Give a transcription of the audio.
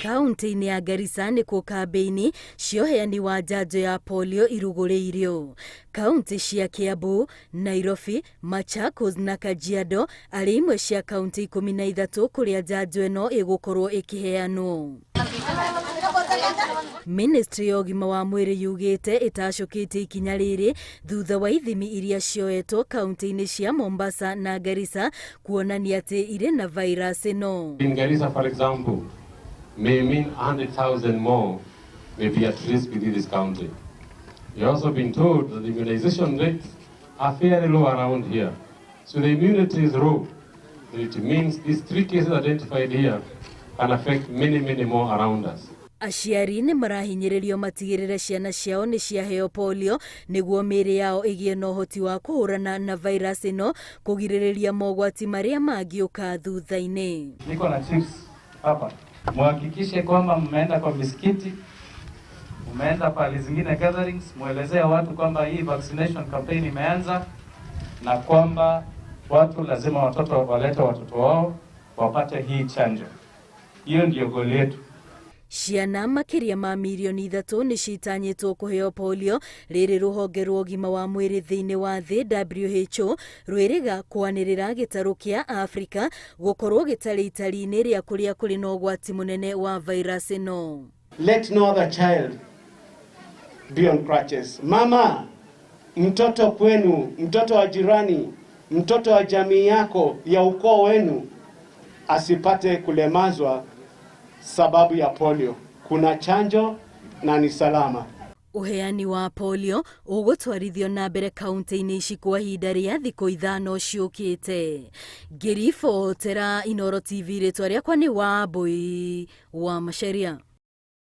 Kaunti-inĩ ya Garissa nĩkuo kambĩini cia ũheani wa njanjo ya polio irugũrĩirio. Kaunti cia Kiambu, Nairobi, Machakos na Kajiado arĩ imwe cia kaunti 13 kũrĩa njanjo ĩno ĩgũkorwo ĩkĩheanwo. Ministry ya ũgima wa mwĩrĩ yugĩte ĩtacũkĩtie ikinya rĩrĩ thutha wa ithimi iria cioetwo kaunti-inĩ cia Mombasa na Garissa kuonania atĩ irĩ na virus ĩno. In Garissa, for example, may mean 100,000 more may be at risk within this county. You've also been told that the immunization rates are fairly low around here. So the immunity is low. It means these three cases identified here can affect many, many more around us. Aciari nĩ marahinyĩrĩrio matigĩrĩre ciana ciao nĩ ciaheo polio nĩguo mĩĩrĩ yao ĩgĩe na ũhoti wa kũhũrana na virus ĩno kũgirĩrĩria mogwati marĩa mangĩũka thutha-inĩ. Niko na chiefs hapa, muhakikishe kwamba mmeenda kwa misikiti, mmeenda pahali zingine gatherings, muelezee watu kwamba hii vaccination campaign imeanza na kwamba watu lazima watoto walete watoto wao wapate hii chanjo. Hiyo ndio goal yetu. Ciana makĩria ma mirioni 3 nĩ citanyĩtwo kũheo polio rĩrĩ rũhonge rwa ũgima wa mwĩrĩ thĩinĩ wa thĩ WHO rwĩrĩga kwanĩrĩra gĩtarũ kĩa Afrika gũkorwo gĩtarĩ itari-inĩ rĩa kũrĩa kũrĩ na ũgwati mũnene wa virus ĩno. Let no other child be on crutches. Mama, mtoto kwenu, mtoto wa jirani, mtoto wa jamii yako ya ukoo wenu asipate kulemazwa sababu ya polio. Kuna chanjo na ni salama. Ũheani wa polio ũgũtwarithio na mbere kaunti-inĩ ici kwa ihinda rĩa thikũ 5 ciũkĩte. Ngĩribotera Inooro TV, rĩtwa rĩakwa nĩ Wambui wa Macharia.